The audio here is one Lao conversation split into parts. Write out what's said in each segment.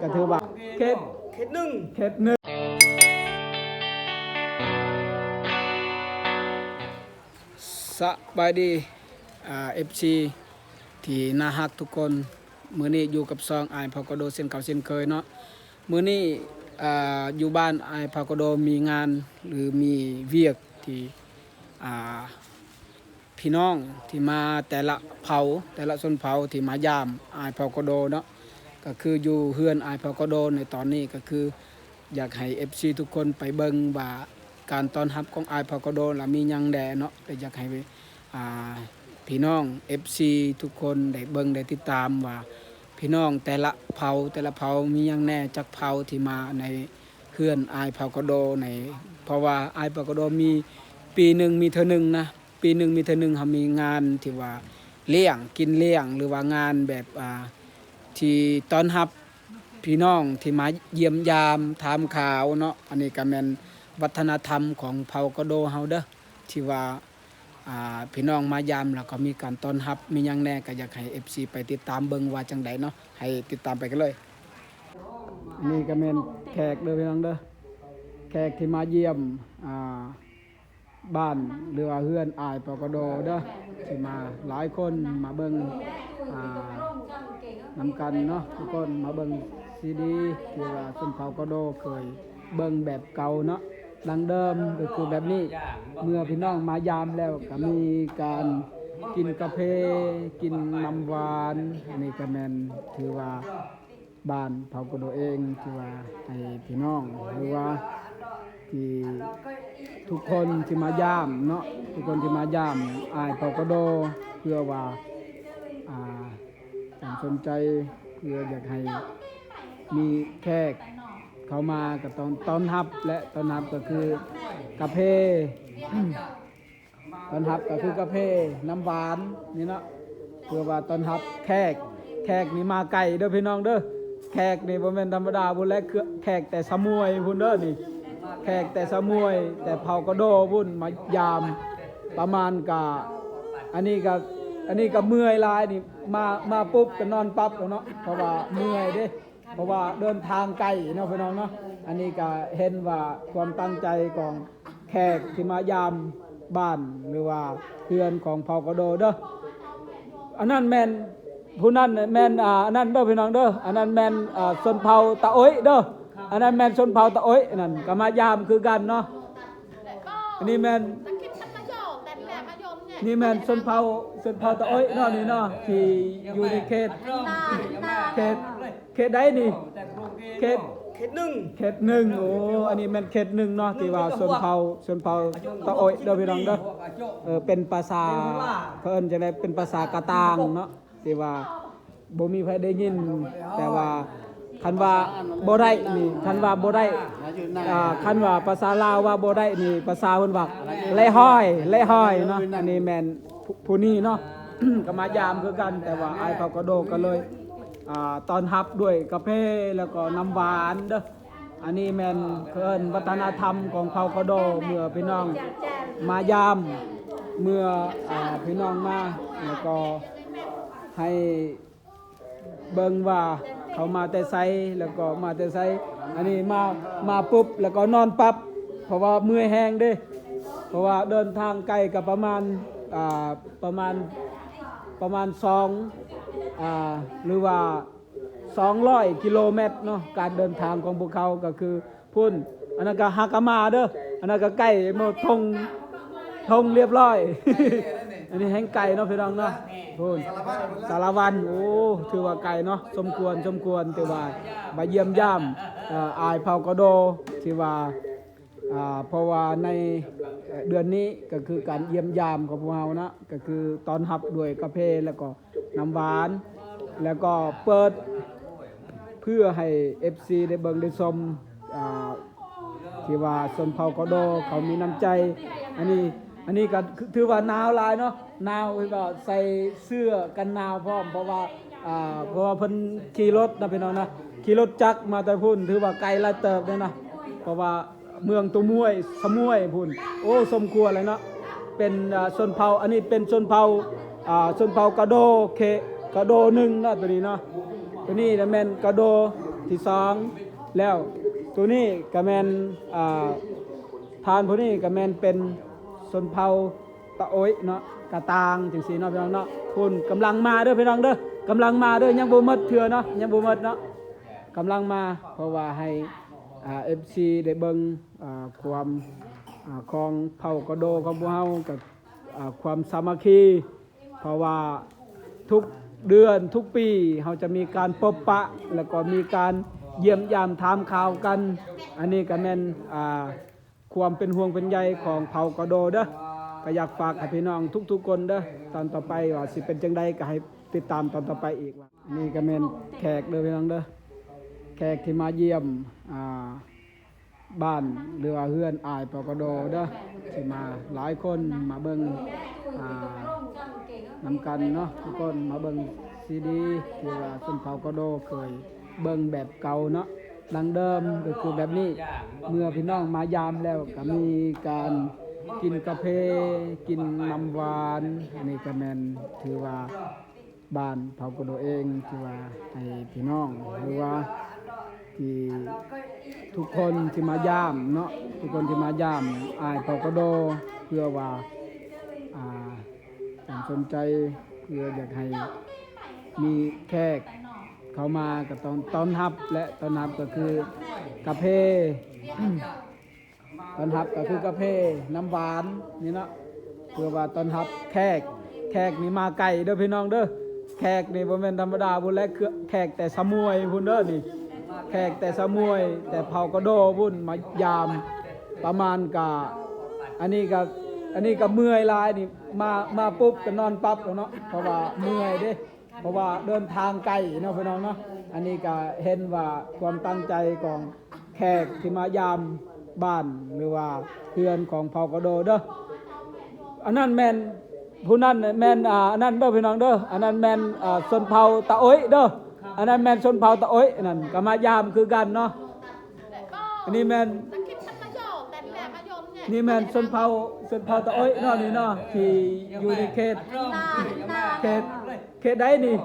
ກໍຖືວ່າເຂດ ເຂດໜຶ່ງ ເຂດໜຶ່ງ. ສະບາຍດີ ອ່າ ເອັຟຊີ ທີ່ໜ້າຮັກທຸກຄົນ. ມື້ນີ້ຢູ່ກັບຊ່ອງອ້າຍເຜົ່າກະໂດເຊັ່ນເກົ່າເຊັ່ນເຄີຍເນາະ. ມື້ນີ້ ອ່າ ຢູ່ບ້ານອ້າຍເຜົ່າກະໂດມີງານ ຫຼື ມີວຽກທີ່ ອ່າ ພີ່ນ້ອງທີ່ມາແຕ່ລະເຜົ່າ ແຕ່ລະຊົນເຜົ່າທີ່ມາຢາມອ້າຍເຜົ່າກະໂດເນາະ ກໍຄືຢູ່ເຮືອນອ້າຍເຜົ່າກະໂດໃນຕອນນີ້ ກໍຄືຢາກໃຫ້ເອັຟຊີທຸກຄົນໄປເບິ່ງວ່າການຕ້ອນຮັບຂອງອ້າຍເຜົ່າກະໂດລະມີຫຍັງແດ່ເນາະ ແລະ ຢາກໃຫ້ ອ່າ ພີ່ນ້ອງເອັຟຊີທຸກຄົນໄດ້ເບິ່ງໄດ້ຕິດຕາມວ່າ ພີ່ນ້ອງແຕ່ລະເຜົ່າ ແຕ່ລະເຜົ່າມີຫຍັງແດ່ ຈັກເຜົ່າທີ່ມາໃນເຮືອນອ້າຍເຜົ່າກະໂດໃນ ເພາະວ່າອ້າຍເຜົ່າກະໂດມີ ປີໜຶ່ງມີເທື່ອໜຶ່ງນະ ປີໜຶ່ງມີເທື່ອໜຶ່ງ ເຮົາມີງານທີ່ວ່າລ້ຽງ ກິນລ້ຽງ ຫຼືວ່າງານແບບ ອ່າ ທີ່ຕ້ອນຮັບພີ່ນ້ອງທີ່ມາຢ້ຽມຢາມຖາມຂ່າວເນາະ. ອັນນີ້ກໍແມ່ນວັດທະນະທຳຂອງເຜົ່າກະໂດເຮົາເດີ້ ທີ່ວ່າ ອ່າ ພີ່ນ້ອງມາຢາມແລ້ວກໍມີການຕ້ອນຮັບ ມີຫຍັງແດ່ ກໍຢາກໃຫ້ເອັຟຊີໄປຕິດຕາມເບິ່ງວ່າຈັ່ງໃດເນາະ. ໃຫ້ຕິດຕາມໄປກັນເລີຍ. ອັນນີ້ກໍແມ່ນແຂກເດີ້ພີ່ນ້ອງເດີ້ ແຂກທີ່ມາຢ້ຽມ ອ່າ ບ້ານ ຫຼືວ່າເຮືອນອ້າຍເຜົ່າກະໂດເດີ້ ທີ່ມາຫຼາຍຄົນມາເບິ່ງ ອ່າ ນຳກັນເນາະ ທຸກຄົນມາເບິ່ງຊີດີ ທີ່ວ່າຊົນເຜົ່າກະໂດເຄີຍເບິ່ງແບບເກົ່າເນາະ ດັ້ງເດີມກໍຄືແບບນີ້. ເມື່ອພີ່ນ້ອງມາຢາມແລ້ວກໍມີການກິນກາເຟ ກິນນ້ຳຫວານ. ອັນນີ້ກໍແມ່ນຖືວ່າ ບ້ານເຜົ່າກະໂດເອງ ທີ່ວ່າໃຫ້ພີ່ນ້ອງ ຫຼືວ່າທີ່ທຸກຄົນທີ່ມາຢາມເນາະ ທຸກຄົນທີ່ມາຢາມອ້າຍເຜົ່າກະໂດ ເພື່ອວ່າ ອ່າ ຄວາມສົນໃຈ ເພື່ອຢາກໃຫ້ມີແຂກເຂົ້າມາ ກໍຕ້ອງຕ້ອນຮັບ ແລະ ຕ້ອນຮັບກໍຄືກາເຟ ຕ້ອນຮັບກໍຄືກາເຟ ນ້ຳຫວານນີ້ເນາະ ເພື່ອວ່າຕ້ອນຮັບແຂກ. ແຂກນີ້ມາໄກເດີ້ພີ່ນ້ອງເດີ້ ແຂກນີ້ບໍ່ແມ່ນທຳມະດາພຸ້ນແຫຼະ ແຂກແຕ່ຊະມວຍພຸ້ນເດີ້ນີ້ ແຂກແຕ່ຊະມວຍ ແຕ່ເຜົ່າກະໂດພຸ້ນມາຢາມ. ປະມານກະ ອັນນີ້ກະ ອັນນີ້ກະເມື່ອຍຫຼາຍນີ້ ມາ ມາປຸບກະນອນປັບແລ້ວເນາະ ເພາະວ່າເມື່ອຍເດ້. ເພາະວ່າເດີນທາງໄກເນາະພີ່ນ້ອງເນາະ. ອັນນີ້ກະເຫັນວ່າຄວາມຕັ້ງໃຈຂອງແຂກທີ່ມາຢາມບ້ານ ຫຼືວ່າເຮືອນຂອງເຜົ່າກະໂດເດີ້. ອັນນັ້ນແມ່ນ ຜູ້ນັ້ນແມ່ນ ອ່າ ອັນນັ້ນເດີ້ພີ່ນ້ອງເດີ້ ອັນນັ້ນແມ່ນ ອ່າ ຊົນເຜົ່າຕາໂອ້ຍເດີ້. ອັນນັ້ນແມ່ນຊົນເຜົ່າຕາໂອ້ຍ ອັນນັ້ນກໍມາຢາມຄືກັນເນາະ. ອັນນີ້ແມ່ນ ນີ້ແມ່ນຊົນເຜົ່າ ຊົນເຜົ່າຕາໂອ້ຍເນາະ ນີ້ເນາະ ທີ່ຢູ່ໃນເຂດ ເຂດ ເຂດໃດນີ້? ເຂດ ເຂດໜຶ່ງ ເຂດໜຶ່ງ. ໂອ້ ອັນນີ້ແມ່ນເຂດໜຶ່ງເນາະ ທີ່ວ່າຊົນເຜົ່າ ຊົນເຜົ່າຕາໂອ້ຍເດີ້ພີ່ນ້ອງເດີ້. ເອີ ເປັນພາສາ ເຂົາເອີ້ນຈັ່ງໃດ ເປັນພາສາກະຕ່າງເນາະ ທີ່ວ່າ ບໍ່ມີໃຜໄດ້ຍິນ ແຕ່ວ່າຄັນວ່າບໍ່ໄດ້ນີ້ ຄັນວ່າບໍ່ໄດ້ ອ່າ ຄັນວ່າພາສາລາວວ່າບໍ່ໄດ້ນີ້ ພາສາເພິ່ນວ່າແລະຫ້ອຍ ແລະຫ້ອຍເນາະ. ອັນນີ້ແມ່ນຜູ້ ຜູ້ນີ້ເນາະ ກໍມາຢາມຄືກັນ ແຕ່ວ່າອ້າຍເຜົ່າກະໂດກໍເລີຍ ອ່າ ຕ້ອນຮັບດ້ວຍກາເຟ ແລ້ວກໍນ້ຳຫວານເດີ້. ອັນນີ້ແມ່ນເອີ້ນວັດທະນະທຳຂອງເຜົ່າກະໂດ ເມື່ອພີ່ນ້ອງມາຢາມ ເມື່ອ ອ່າ ພີ່ນ້ອງມາ ແລ້ວກໍໃຫ້ ເບິ່ງວ່າເຂົາມາແຕ່ໃສ ແລ້ວກໍມາແຕ່ໃສ. ອັນນີ້ມາ ມາປຸບແລ້ວກໍນອນປັບ ເພາະວ່າເມື່ອຍແຮງເດ້ ເພາະວ່າເດີນທາງໄກກໍປະມານ ອ່າ ປະມານ ປະມານສອງ ອ່າ ຫຼືວ່າສອງຮ້ອຍກິໂລແມັດເນາະ ການເດີນທາງຂອງພວກເຂົາກໍຄື ພຸ້ນ ອັນນັ້ນກໍຮາກະມາເດີ້ ອັນນັ້ນກໍໄກ່ໝົດ ທົ່ງ ທົ່ງລຽບຮ້ອຍ. ອັນນີ້ແຮ່ງໄກເນາະ ພີ່ນ້ອງເນາະ ພຸ້ນ ສາລະວັນ ໂອ້ ຖືວ່າໄກເນາະ ສົມຄວນ ສົມຄວນ ຖືວ່າມາຢ້ຽມຢາມ ເອີ ອ້າຍເຜົ່າກະໂດ ທີ່ວ່າ ອ່າ ເພາະວ່າໃນ ເອີ ເດືອນນີ້ກໍຄືການຢ້ຽມຢາມຂອງພວກເຮົາເນາະ ກໍຄືຕ້ອນຮັບດ້ວຍກາເຟ ແລ້ວກໍ ນ້ຳຫວານ ແລ້ວກໍເປີດເພື່ອໃຫ້ເອັຟຊີໄດ້ເບິ່ງໄດ້ຊົມ ອ່າ ທີ່ວ່າຊົນເຜົ່າກະໂດເຂົາມີນ້ຳໃຈ. ອັນນີ້ ອັນນີ້ກໍຖືວ່າໜາວຫຼາຍເນາະ ໜາວ ເຫັນວ່າໃສ່ເສື້ອກັນໜາວພ້ອມ ເພາະວ່າ ອ່າ ເພາະວ່າເພິ່ນຂີ່ລົດນະ ພີ່ນ້ອງນະ ຂີ່ລົດຈັກມາແຕ່ພຸ້ນ ຖືວ່າໄກຫຼາຍເຕີບເດ້ນະ ເພາະວ່າ ເມືອງຕົວມວຍ ສະມວຍພຸ້ນ ໂອ້ ສົມຄວນເລີຍເນາະ ເປັນ ອ່າ ຊົນເຜົ່າ ອັນນີ້ເປັນຊົນເຜົ່າ ອ່າ ຊົນເຜົ່າກະໂດ ເຂດກະໂດໜຶ່ງເນາະ ໂຕນີ້ເນາະ. ໂຕນີ້ລະແມ່ນກະໂດທີສອງແລ້ວ. ໂຕນີ້ກະແມ່ນ ອ່າ ທ່ານຜູ້ນີ້ກະແມ່ນເປັນຊົນເຜົ່າຕະໂອ້ຍເນາະ ກະຕ່າງຈັ່ງຊີ້ເນາະ ພີ່ນ້ອງເນາະ. ພຸ້ນກຳລັງມາເດີພີ່ນ້ອງເດີ ກຳລັງມາເດີ ຍັງບໍ່ໝົດເທື່ອເນາະ ຍັງບໍ່ໝົດເນາະ ກຳລັງມາ. ເພາະວ່າໃຫ້ ອ່າ ເອັຟຊີ ໄດ້ເບິ່ງ ອ່າ ຄວາມ ອ່າ ຂອງເຜົ່າກະໂດຂອງພວກເຮົາ ກັບ ອ່າ ຄວາມສາມັກຄີ ເພາະວ່າທຸກເດືອນທຸກປີເຮົາຈະມີການພົບປະ ແລ້ວກໍມີການຢ້ຽມຢາມຖາມຂ່າວກັນ. ອັນນີ້ກໍແມ່ນ ອ່າ ຄວາມເປັນຫ່ວງເປັນໃຍຂອງເຜົ່າກະໂດເດີ. ກໍຢາກຝາກໃຫ້ພີ່ນ້ອງທຸກໆຄົນເດີ ຕອນຕໍ່ໄປວ່າຊິເປັນຈັ່ງໃດ ກໍໃຫ້ຕິດຕາມຕອນຕໍ່ໄປອີກ. ອັນນີ້ກໍແມ່ນແຂກເດີພີ່ນ້ອງເດີ ແຂກທີ່ມາຢ້ຽມ ອ່າ ບ້ານ ຫຼືວ່າເຮືອນອ້າຍເຜົ່າກະໂດເດີ ທີ່ມາຫຼາຍຄົນມາເບິ່ງ ອ່າ ນຳກັນເນາະ ທຸກຄົນມາເບິ່ງຊີດີ ທີ່ວ່າຊົນເຜົ່າກະໂດເຄີຍເບິ່ງແບບເກົ່າເນາະ ດັ້ງເດີມກໍຄືແບບນີ້. ເມື່ອພີ່ນ້ອງມາຢາມແລ້ວກໍມີການກິນກາເຟ ກິນນ້ຳຫວານ. ອັນນີ້ກໍແມ່ນຖືວ່າ ບ້ານເຜົ່າກະໂດເອງ ທີ່ວ່າໃຫ້ພີ່ນ້ອງ ຫຼືວ່າທີ່ທຸກຄົນທີ່ມາຢາມເນາະ ທຸກຄົນທີ່ມາຢາມອ້າຍເຜົ່າກະໂດ ເພື່ອວ່າ ອ່າ ການສົນໃຈ ເພື່ອຢາກໃຫ້ມີແຂກເຂົ້າມາ ກໍຕ້ອງຕ້ອນຮັບ ແລະ ຕ້ອນຮັບກໍຄືກາເຟ ຕ້ອນຮັບກໍຄືກາເຟ ນ້ຳຫວານນີ້ເນາະ ເພື່ອວ່າຕ້ອນຮັບແຂກ. ແຂກນີ້ມາໄກເດີພີ່ນ້ອງເດີ ແຂກນີ້ບໍ່ແມ່ນທຳມະດາພຸ້ນແຫຼະ ແຂກແຕ່ສະໝວຍພຸ້ນເດີນີ້ ແຂກແຕ່ສະໝວຍ ແຕ່ເຜົ່າກະໂດພຸ້ນມາຢາມ. ປະມານກະ ອັນນີ້ກະ ອັນນີ້ກະເມື່ອຍຫຼາຍນີ້ ມາ ມາປຸບກະນອນປັບແລ້ວເນາະ ເພາະວ່າເມື່ອຍເດ້ ເພາະວ່າເດີນທາງໄກເນາະພີ່ນ້ອງເນາະ. ອັນນີ້ກະເຫັນວ່າຄວາມຕັ້ງໃຈຂອງ ແຂກທີ່ມາຢາມບ້ານ ຫຼືວ່າເຮືອນຂອງເຜົ່າກະໂດເດີ. ອັນນັ້ນແມ່ນ ຜູ້ນັ້ນແມ່ນ ອ່າ ອັນນັ້ນເດີພີ່ນ້ອງເດີ ອັນນັ້ນແມ່ນ ອ່າ ຊົນເຜົ່າຕະໂອ້ຍເດີ ອັນນັ້ນແມ່ນຊົນເຜົ່າຕະໂອ້ຍ ອັນນັ້ນກໍມາຢາມຄືກັນເນາະ. ອັນນີ້ແມ່ນ ນີ້ແມ່ນຊົນເຜົ່າ ຊົນເຜົ່າຕະໂອ້ຍເນາະ ນີ້ເນາະ ທີ່ຢູ່ໃນເຂດ ເຂດ ເຂດໃດນີ້?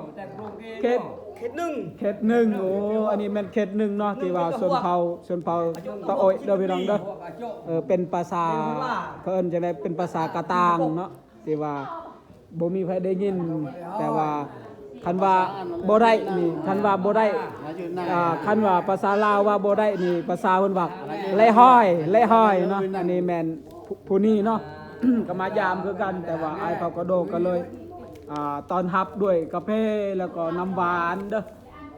ເຂດ ເຂດໜຶ່ງ ເຂດໜຶ່ງ. ໂອ້ ອັນນີ້ແມ່ນເຂດໜຶ່ງເນາະ ທີ່ວ່າຊົນເຜົ່າ ຊົນເຜົ່າຕະໂອ້ຍເດີພີ່ນ້ອງເດີ. ເອີ ເປັນພາສາ ເຂົາເອີ້ນຈັ່ງໃດ ເປັນພາສາກະຕ່າງເນາະ ທີ່ວ່າບໍ່ມີໃຜໄດ້ຍິນ ແຕ່ວ່າຄັນວ່າບໍ່ໄດ້ນີ້ ຄັນວ່າບໍ່ໄດ້ ອ່າ ຄັນວ່າພາສາລາວວ່າບໍ່ໄດ້ນີ້ ພາສາເພິ່ນວ່າແລຮອຍ ແລຮອຍເນາະ. ອັນນີ້ແມ່ນ ຜູ້ ຜູ້ນີ້ເນາະ ກໍມາຢາມຄືກັນ ແຕ່ວ່າອ້າຍເຜົ່າກະໂດກໍເລີຍ ອ່າ ຕ້ອນຮັບດ້ວຍກາເຟ ແລ້ວກໍນ້ຳຫວານເດີ.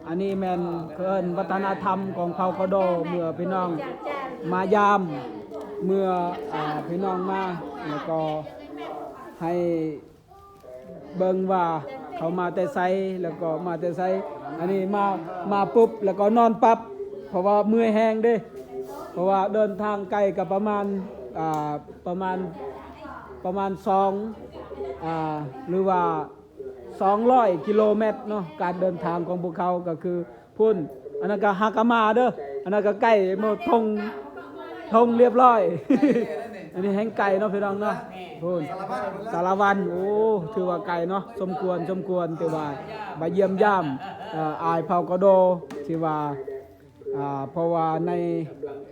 ອັນນີ້ແມ່ນເອີ້ນວັດທະນະທຳຂອງເຜົ່າກະໂດ ເມື່ອພີ່ນ້ອງມາຢາມ ເມື່ອ ອ່າ ພີ່ນ້ອງມາ ແລ້ວກໍໃຫ້ເບິ່ງວ່າເຂົາມາແຕ່ໃສ ແລ້ວກໍມາແຕ່ໃສ. ອັນນີ້ມາ ມາປຸບ ແລ້ວກໍນອນປັບ ເພາະວ່າເມື່ອຍແຮງເດ້ ເພາະວ່າເດີນທາງໄກກໍປະມານ ອ່າ ປະມານ ປະມານສອງ ອ່າ ຫຼືວ່າ ສອງຮ້ອຍກິໂລແມັດເນາະ ການເດີນທາງຂອງພວກເຂົາກໍຄືພຸ້ນ. ອັນນັ້ນກໍຮາກາມາເດີ ອັນນັ້ນກໍໃກ້ໝົດ ທົ່ງ ທົ່ງລຽບຮ້ອຍ. ອັນນີ້ແຮ່ງໄກເນາະພີ່ນ້ອງເນາະ ພຸ້ນ ສາລະວັນ. ໂອ້ ຖືວ່າໄກເນາະ ສົມຄວນ ສົມຄວນ ຖືວ່າມາຢ້ຽມຢາມ ເອີ ອ້າຍເຜົ່າກະໂດ ທີ່ວ່າ ອ່າ ເພາະວ່າໃນ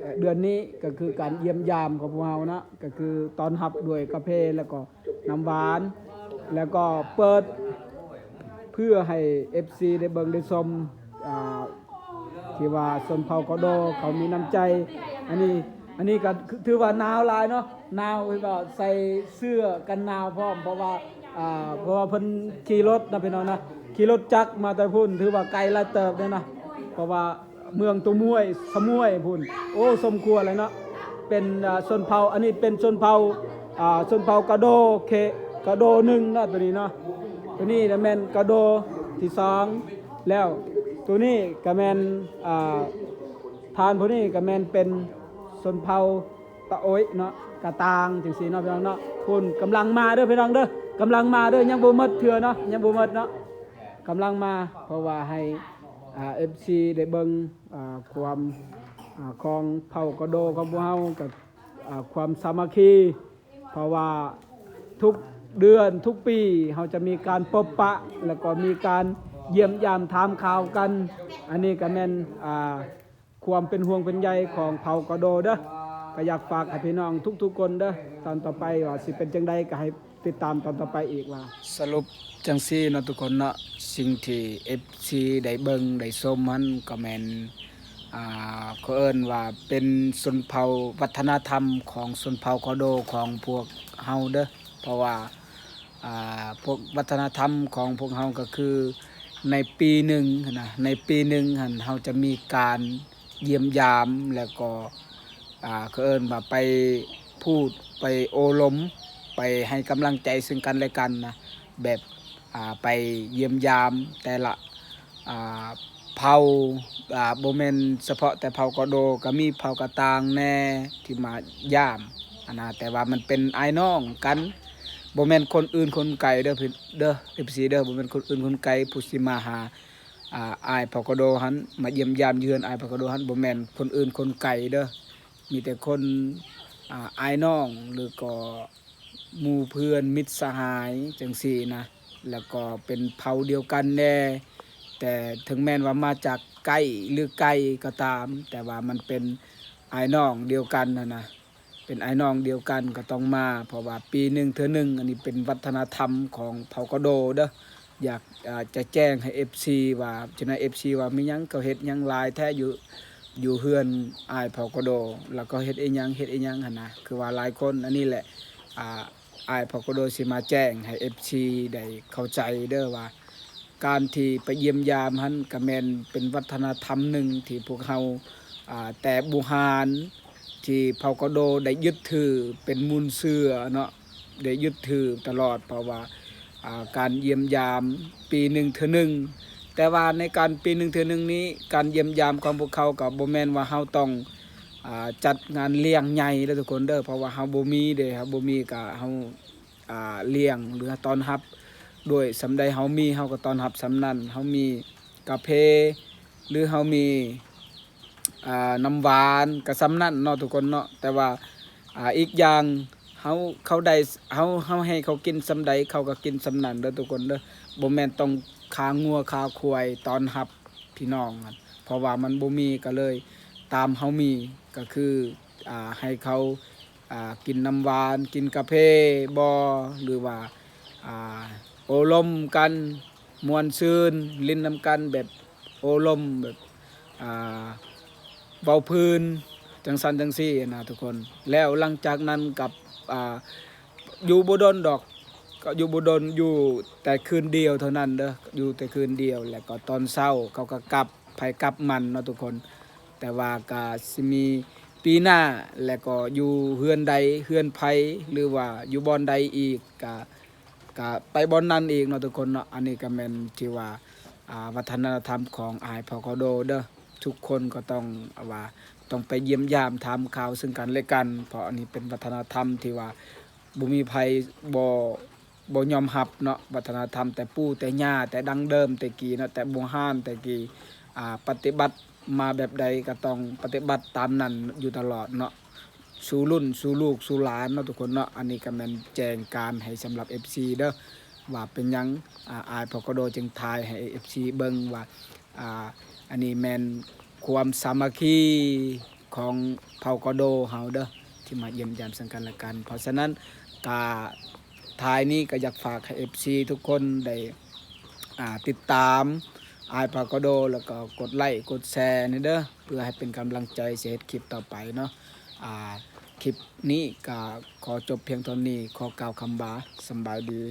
ເອີ ເດືອນນີ້ກໍຄືການຢ້ຽມຢາມຂອງພວກເຮົານະ ກໍຄືຕ້ອນຮັບດ້ວຍກາເຟ ແລ້ວກໍນ້ຳຫວານ ແລ້ວກໍເປີດເພື່ອໃຫ້ເອັຟຊີໄດ້ເບິ່ງໄດ້ຊົມ ອ່າ ທີ່ວ່າຊົນເຜົ່າກະໂດເຂົາມີນ້ຳໃຈ. ອັນນີ້ ອັນນີ້ກໍຖືວ່າໜາວຫຼາຍເນາະ ໜາວ ຄືວ່າໃສ່ເສື້ອກັນໜາວພ້ອມ ເພາະວ່າ ອ່າ ເພາະວ່າເພິ່ນຂີ່ລົດນະພີ່ນ້ອງນະ ຂີ່ລົດຈັກມາແຕ່ພຸ້ນ ຖືວ່າໄກຫຼາຍເຕີບເດ້ນະ ເພາະວ່າ ເມືອງຕົວມວຍ ສະມວຍພຸ້ນ. ໂອ້ ສົມຄວນເລີຍເນາະ ເປັນ ອ່າ ຊົນເຜົ່າ ອັນນີ້ເປັນຊົນເຜົ່າ ອ່າ ຊົນເຜົ່າກະໂດເຂດ ກະໂດໜຶ່ງເນາະ ໂຕນີ້ເນາະ. ໂຕນີ້ລະແມ່ນກະໂດທີສອງແລ້ວ. ໂຕນີ້ກະແມ່ນ ອ່າ ທ່ານຜູ້ນີ້ກະແມ່ນເປັນຊົນເຜົ່າຕະໂອ້ຍເນາະ ກະຕ່າງຈັ່ງຊີ້ເນາະ ພີ່ນ້ອງເນາະ. ພຸ້ນກຳລັງມາເດີພີ່ນ້ອງເດີ ກຳລັງມາເດີ ຍັງບໍ່ໝົດເທື່ອເນາະ ຍັງບໍ່ໝົດເນາະ ກຳລັງມາ. ເພາະວ່າໃຫ້ ອ່າ ເອັຟຊີ ໄດ້ເບິ່ງ ອ່າ ຄວາມ ອ່າ ຂອງເຜົ່າກະໂດຂອງພວກເຮົາ ກັບ ອ່າ ຄວາມສາມັກຄີ ເພາະວ່າທຸກເດືອນທຸກປີເຮົາຈະມີການພົບປະ ແລ້ວກໍມີການ ຢ້ຽມຢາມຖາມຂ່າວກັນ. ອັນນີ້ກໍແມ່ນ ອ່າ ຄວາມເປັນຫ່ວງເປັນໃຍຂອງເຜົ່າກະໂດເດີ້. ກໍຢາກຝາກໃຫ້ພີ່ນ້ອງທຸກໆຄົນເດີ້. ຕອນຕໍ່ໄປວ່າຊິເປັນຈັ່ງໃດ ກໍໃຫ້ຕິດຕາມຕອນຕໍ່ໄປອີກວ່າ. ສະຫຼຸບຈັ່ງຊີ້ເນາະທຸກຄົນເນາະ, ສິ່ງທີ່ເອັຟຊີໄດ້ເບິ່ງໄດ້ຊົມຫັ້ນກໍແມ່ນ ອ່າ ເຂົາເອີ້ນວ່າເປັນຊົນເຜົ່າ ວັດທະນະທຳຂອງຊົນເຜົ່າກະໂດຂອງພວກເຮົາເດີ້. ເພາະວ່າ ອ່າ ພວກວັດທະນະທຳຂອງພວກເຮົາກໍຄື ໃນປີໜຶ່ງຫັ້ນນະ ໃນປີໜຶ່ງຫັ້ນ ເຮົາຈະມີການຢ້ຽມຢາມ ແລ້ວກໍ ອ່າ ເຂົາເອີ້ນວ່າໄປພູດ ໄປໂອ້ລົມ ໄປໃຫ້ກຳລັງໃຈເຊິ່ງກັນແລະກັນນະ ແບບ ອ່າ ໄປຢ້ຽມຢາມແຕ່ລະ ອ່າ ເຜົ່າ ອ່າ ບໍ່ແມ່ນສະເພາະແຕ່ເຜົ່າກະໂດ, ກໍມີເຜົ່າກະຕ່າງແດ່ທີ່ມາຢ້າມຫັ້ນນະ, ແຕ່ວ່າມັນເປັນອ້າຍນ້ອງກັນ, ບໍ່ແມ່ນຄົນອື່ນຄົນໄກເດີ້ ເດີ ເອັຟຊີເດີ, ບໍ່ແມ່ນຄົນອື່ນຄົນໄກຜູ້ຊິມາຫາ ອ່າ ອ້າຍເຜົ່າກະໂດຫັ້ນ, ມາຢ້ຽມຢາມຢູ່ເຮືອນອ້າຍເຜົ່າກະໂດຫັ້ນ, ບໍ່ແມ່ນຄົນອື່ນຄົນໄກເດີ້, ມີແຕ່ຄົນ ອ່າ ອ້າຍນ້ອງ ຫຼືກໍ ໝູ່ເພື່ອນມິດສະຫາຍຈັ່ງຊີ້ນະ, ແລ້ວກໍເປັນເຜົ່າດຽວກັນແດ່, ແຕ່ເຖິງແມ່ນວ່າມາຈາກໃກ້ ຫຼື ໄກກໍຕາມ, ແຕ່ວ່າມັນເປັນອ້າຍນ້ອງດຽວກັນຫັ້ນນະ, ເປັນອ້າຍນ້ອງດຽວກັນກໍຕ້ອງມາ, ເພາະວ່າປີໜຶ່ງເທື່ອໜຶ່ງ, ອັນນີ້ເປັນວັດທະນະທຳຂອງເຜົ່າກະໂດເດີ້. ຢາກ ອ່າ ຈະແຈ້ງໃຫ້ເອັຟຊີວ່າ ຈະໃນເອັຟຊີວ່າ ມີຫຍັງ ເຂົາເຮັດຫຍັງຫຼາຍແທ້ຢູ່ ຢູ່ເຮືອນອ້າຍເຜົ່າກະໂດ, ແລ້ວກໍເຮັດອີ່ຫຍັງ ເຮັດອີ່ຫຍັງຫັ້ນນະ, ຄືວ່າຫຼາຍຄົນ. ອັນນີ້ແຫຼະ ອ່າ ອ້າຍເຜົ່າກະໂດຊິມາແຈ້ງໃຫ້ເອັຟຊີໄດ້ເຂົ້າໃຈເດີ້ວ່າ ການທີ່ໄປຢ້ຽມຢາມຫັ້ນ ກະແມ່ນເປັນວັດທະນະທຳໜຶ່ງທີ່ພວກເຮົາ ອ່າ ແຕ່ບູຮານ ທີ່ເຜົ່າກະໂດໄດ້ຍຶດຖືເປັນມູນເຊື້ອເນາະ, ໄດ້ຍຶດຖືຕະຫຼອດ, ເພາະວ່າ ອ່າ ການຢ້ຽມຢາມປີໜຶ່ງເທື່ອໜຶ່ງ, ແຕ່ວ່າໃນການປີໜຶ່ງເທື່ອໜຶ່ງນີ້ ການຢ້ຽມຢາມຂອງພວກເຂົາກໍບໍ່ແມ່ນວ່າເຮົາຕ້ອງ ອ່າ ຈັດງານລ້ຽງໃຫຍ່ເດີ້ທຸກຄົນເດີ້, ເພາະວ່າເຮົາບໍ່ມີເດ້, ເຮົາບໍ່ມີກະເຮົາ ອ່າ ລ້ຽງ ຫຼື ຕ້ອນຮັບດ້ວຍສ່ຳໃດເຮົາມີ ເຮົາກໍຕ້ອນຮັບສ່ຳນັ້ນ, ເຮົາມີກາເຟ ຫຼື ເຮົາມີ ອ່າ ນ້ຳຫວານ ກໍສ່ຳນັ້ນເນາະທຸກຄົນເນາະ. ແຕ່ວ່າ ອ່າ ອີກຢ່າງ ເຮົາ ເຂົາໄດ້ ເຮົາ ເຮົາໃຫ້ເຂົາກິນສ່ຳໃດ ເຂົາກໍກິນສ່ຳນັ້ນເດີ້ທຸກຄົນເດີ້, ບໍ່ແມ່ນຕ້ອງຂ້າງົວຂ້າຄວາຍຕ້ອນຮັບພີ່ນ້ອງ, ເພາະວ່າມັນບໍ່ມີ ກໍເລີຍຕາມເຮົາມີ ກໍຄື ອ່າ ໃຫ້ເຂົາ ອ່າ ກິນນ້ຳຫວານ ກິນກາເຟບໍ ຫຼືວ່າ ອ່າ ໂອ້ລົມກັນ ມ່ວນຊື່ນ ຫຼິ້ນນຳກັນແບບໂອ້ລົມ ແບບ ອ່າ ເວົ້າພື້ນ ຈັ່ງຊັ້ນຈັ່ງຊີ້ນະທຸກຄົນ. ແລ້ວຫຼັງຈາກນັ້ນກັບ ອ່າ ຢູ່ບໍ່ດົນດອກ ກໍຢູ່ບໍ່ດົນ ຢູ່ແຕ່ຄືນດຽວເທົ່ານັ້ນເດີ້, ຢູ່ແຕ່ຄືນດຽວ ແລ້ວກໍຕອນເຊົ້າເຂົາກໍກັບ ໃຜກັບມັນເນາະທຸກຄົນ. ແຕ່ວ່າກໍຊິມີປີໜ້າ ແລ້ວກໍຢູ່ເຮືອນໃດເຮືອນໃຜ ຫຼືວ່າຢູ່ບ່ອນໃດອີກ ກະ ກະໄປບ່ອນນັ້ນອີກເນາະທຸກຄົນເນາະ. ອັນນີ້ກໍແມ່ນທີ່ວ່າ ອ່າ ວັດທະນະທຳຂອງອ້າຍເຜົ່າກະໂດເດີ້, ທຸກຄົນກໍຕ້ອງວ່າ ຕ້ອງໄປຢ້ຽມຢາມຖາມຂ່າວເຊິ່ງກັນແລະກັນ, ເພາະອັນນີ້ເປັນວັດທະນະທຳທີ່ວ່າ ບໍ່ມີໃຜບໍ່ ບໍ່ຍອມຮັບເນາະ, ວັດທະນະທຳແຕ່ປູ່ແຕ່ຍ່າ ແຕ່ດັ້ງເດີມແຕ່ກີ້ເນາະ, ແຕ່ບູຮານແຕ່ກີ້ ອ່າ ປະຕິບັດມາແບບໃດກໍຕ້ອງປະຕິບັດຕາມນັ້ນຢູ່ຕະຫຼອດເນາະ, ສູ່ລຸ້ນສູ່ລູກສູ່ຫຼານເນາະທຸກຄົນເນາະ. ອັນນີ້ກໍແມ່ນແຈ້ງການໃຫ້ສຳລັບເອັຟຊີເດີ້ ວ່າເປັນຫຍັງ ອ່າ ອ້າຍເຜົ່າກະໂດຈຶ່ງຖ່າຍໃຫ້ເອັຟຊີເບິ່ງວ່າ ອ່າ ອັນນີ້ແມ່ນຄວາມສາມັກຄີຂອງເຜົ່າກະໂດເຮົາເດີ້ ທີ່ມາຢ້ຽມຢາມເຊິ່ງກັນແລະກັນ. ເພາະສະນັ້ນກະ ທ້າຍນີ້ກໍຢາກຝາກໃຫ້ເອັຟຊີທຸກຄົນໄດ້ ອ່າ ຕິດຕາມອ້າຍເຜົ່າກະໂດ ແລ້ວກໍກົດໄລ້ກົດແຊແດ່ເດີ້ ເພື່ອໃຫ້ເປັນກຳລັງໃຈຊິເຮັດຄລິບຕໍ່ໄປເນາະ. ອ່າ ຄລິບນີ້ກໍຂໍຈົບພຽງເທົ່ານີ້, ຂໍກ່າວຄຳວ່າສຳບາຍດີ.